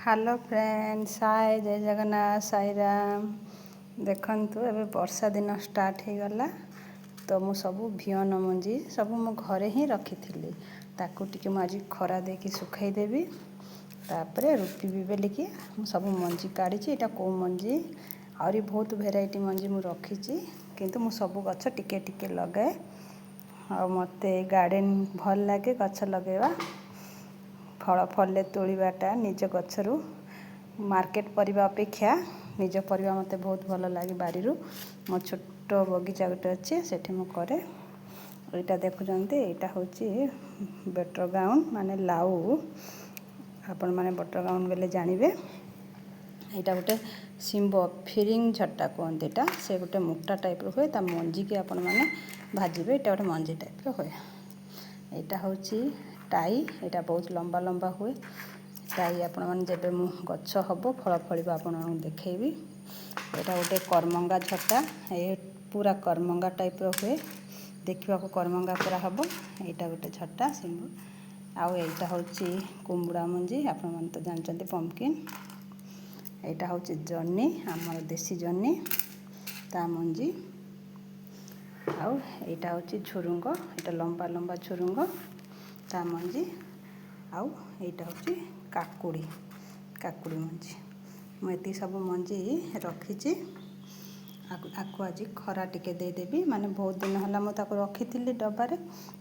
Hello friend, Sai ଜୟ ଜଗନ୍ନାଥ, ସାଇରାମ। ଦେଖନ୍ତୁ, ଏବେ ବର୍ଷା ଦିନ ଷ୍ଟାର୍ଟ ହେଇଗଲା ତ ମୁଁ ସବୁ ଭିଅନ ମଞ୍ଜି ସବୁ ମୁଁ ଘରେ ହିଁ ରଖିଥିଲି। ତାକୁ ଟିକେ ମୁଁ ଆଜି ଖରା ଦେଇକି ଶୁଖାଇଦେବି, ତାପରେ ରୁପିବି ବୋଲିକି ମୁଁ ସବୁ ମଞ୍ଜି କାଢ଼ିଛି। ଏଇଟା କେଉଁ ମଞ୍ଜି? ଆହୁରି ବହୁତ ଭେରାଇଟି ମଞ୍ଜି ମୁଁ ରଖିଛି, କିନ୍ତୁ ମୁଁ ସବୁ ଗଛ ଟିକେ ଟିକେ ଲଗାଏ। ଆଉ ମୋତେ ଗାର୍ଡ଼େନ୍ ଭଲ ଲାଗେ, ଗଛ ଲଗାଇବା, ଫଳ ଫଳିଲେ ତୋଳିବାଟା ନିଜ ଗଛରୁ। ମାର୍କେଟ ପରିବା ଅପେକ୍ଷା ନିଜ ପରିବା ମୋତେ ବହୁତ ଭଲ ଲାଗେ ବାରିରୁ। ମୋ ଛୋଟ ବଗିଚା ଗୋଟେ ଅଛି, ସେଠି ମୁଁ କରେ। ଏଇଟା ଦେଖୁଛନ୍ତି, ଏଇଟା ହେଉଛି ବଟର ଗାଉଣ୍ଡ, ମାନେ ଲାଉ। ଆପଣମାନେ ବଟର ଗାଉଣ୍ଡ ବୋଲେ ଜାଣିବେ। ଏଇଟା ଗୋଟେ ଶିମ୍ବ, ଫିରିଙ୍ଗ ଝଟା କୁହନ୍ତି ଏଇଟା। ସେ ଗୋଟେ ମୋଟା ଟାଇପ୍ର ହୁଏ, ତା ମଞ୍ଜିକି ଆପଣମାନେ ଭାଜିବେ। ଏଇଟା ଗୋଟେ ମଞ୍ଜି ଟାଇପ୍ର ହୁଏ। ଏଇଟା ହେଉଛି ଟାଇ। ଏଇଟା ବହୁତ ଲମ୍ବା ଲମ୍ବା ହୁଏ ଟାଇ। ଆପଣମାନେ ଯେବେ ମୁଁ ଗଛ ହେବ, ଫଳ ଫଳିବ, ଆପଣମାନଙ୍କୁ ଦେଖେଇବି। ଏଇଟା ଗୋଟେ କରମଙ୍ଗା ଝଟା। ଏ ପୁରା କରମଙ୍ଗା ଟାଇପ୍ର ହୁଏ, ଦେଖିବାକୁ କରମଙ୍ଗା ପୁରା ହେବ। ଏଇଟା ଗୋଟେ ଝଟା ଶିମ୍ବ। ଆଉ ଏଇଟା ହେଉଛି କୁମ୍ବୁଡ଼ା ମଞ୍ଜି, ଆପଣମାନେ ତ ଜାଣିଛନ୍ତି ପମ୍ପକିନ୍। ଏଇଟା ହେଉଛି ଜହ୍ନି, ଆମର ଦେଶୀ ଜହ୍ନି, ତା ମଞ୍ଜି। ଆଉ ଏଇଟା ହେଉଛି ଝୁରୁଙ୍ଗ, ଏଇଟା ଲମ୍ବା ଲମ୍ବା ଝୁରୁଙ୍ଗ, ତା ମଞ୍ଜି। ଆଉ ଏଇଟା ହେଉଛି କାକୁଡ଼ି, କାକୁଡ଼ି ମଞ୍ଜି। ମୁଁ ଏତିକି ସବୁ ମଞ୍ଜି ରଖିଛି। ଆକୁ ଆଜି ଖରା ଟିକେ ଦେଇଦେବି। ମାନେ ବହୁତ ଦିନ ହେଲା ମୁଁ ତାକୁ ରଖିଥିଲି ଡବାରେ।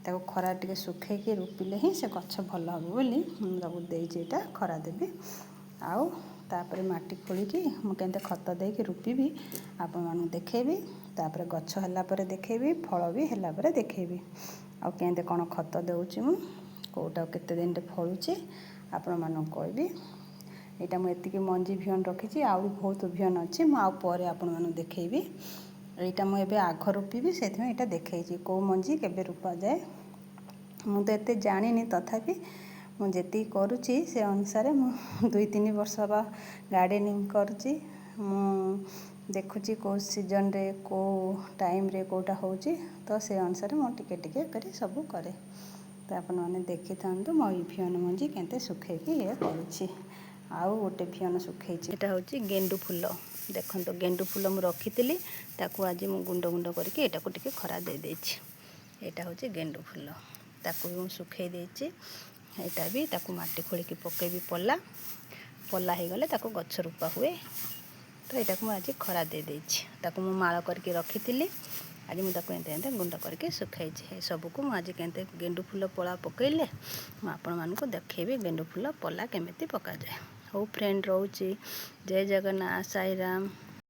ତାକୁ ଖରା ଟିକେ ଶୁଖେଇକି ରୁପିଲେ ହିଁ ସେ ଗଛ ଭଲ ହେବ ବୋଲି ମୁଁ ତାକୁ ଦେଇଛି। ଏଇଟା ଖରା ଦେବି ଆଉ ତାପରେ ମାଟି ଖୋଳିକି ମୁଁ କେମିତି ଖତ ଦେଇକି ରୁପିବି, ଆପଣମାନଙ୍କୁ ଦେଖେଇବି। ତାପରେ ଗଛ ହେଲା ପରେ ଦେଖେଇବି, ଫଳ ବି ହେଲା ପରେ ଦେଖେଇବି। ଆଉ କେମିତି କ'ଣ ଖତ ଦେଉଛି ମୁଁ, କେଉଁଟା କେତେ ଦିନରେ ଫଳୁଛି, ଆପଣମାନଙ୍କୁ କହିବି। ଏଇଟା ମୁଁ ଏତିକି ମଞ୍ଜି ଭିଅନ ରଖିଛି। ଆହୁରି ବହୁତ ଭିଅନ ଅଛି, ମୁଁ ଆଉ ପରେ ଆପଣମାନଙ୍କୁ ଦେଖେଇବି। ଏଇଟା ମୁଁ ଏବେ ଆଘ ରୁପିବି, ସେଥିପାଇଁ ଏଇଟା ଦେଖେଇଛି କେଉଁ ମଞ୍ଜି କେବେ ରୁପାଯାଏ। ମୁଁ ତ ଏତେ ଜାଣିନି, ତଥାପି ମୁଁ ଯେତିକି କରୁଛି ସେ ଅନୁସାରେ। ମୁଁ 2-3 ବର୍ଷ ହେବ ଗାର୍ଡ଼େନିଂ କରୁଛି। ମୁଁ ଦେଖୁଛି କେଉଁ ସିଜନ୍ରେ, କେଉଁ ଟାଇମ୍ରେ କେଉଁଟା ହେଉଛି, ତ ସେ ଅନୁସାରେ ମୁଁ ଟିକେ ଟିକେ କରି ସବୁ କରେ। ତ ଆପଣମାନେ ଦେଖିଥାନ୍ତୁ ମୋ ଏଇ ଭିଅନ ମଞ୍ଜି କେମିତି ଶୁଖେଇକି ଇଏ କରୁଛି। ଆଉ ଗୋଟେ ଭିଅନ ଶୁଖେଇଛି। ଏଇଟା ହେଉଛି ଗେଣ୍ଡୁ ଫୁଲ। ଦେଖନ୍ତୁ, ଗେଣ୍ଡୁ ଫୁଲ ମୁଁ ରଖିଥିଲି, ତାକୁ ଆଜି ମୁଁ ଗୁଣ୍ଡ ଗୁଣ୍ଡ କରିକି ଏଇଟାକୁ ଟିକେ ଖରା ଦେଇଦେଇଛି। ଏଇଟା ହେଉଛି ଗେଣ୍ଡୁ ଫୁଲ, ତାକୁ ବି ମୁଁ ଶୁଖେଇ ଦେଇଛି। ଏଇଟା ବି ତାକୁ ମାଟି ଖୋଳିକି ପକେଇବି। ପଲା ପଲା ହେଇଗଲେ ତାକୁ ଗଛ ରୂପା ହୁଏ। ତ ଏଇଟାକୁ ମୁଁ ଆଜି ଖରା ଦେଇଦେଇଛି। ତାକୁ ମୁଁ ମାଳ କରିକି ରଖିଥିଲି, ଆଜି ମୁଁ ତାକୁ ଏମିତି ଏମିତି ଗୁଣ୍ଡ କରିକି ଶୁଖେଇଛି। ଏସବୁକୁ ମୁଁ ଆଜି କେମିତି ଗେଣ୍ଡୁ ଫୁଲ ପଲା ପକେଇଲେ ମୁଁ ଆପଣମାନଙ୍କୁ ଦେଖେଇବି, ଗେଣ୍ଡୁ ଫୁଲ ପଲା କେମିତି ପକାଯାଏ। ହଉ ଫ୍ରେଣ୍ଡ, ରହୁଛି। ଜୟ ଜଗନ୍ନାଥ, ସାଇରାମ।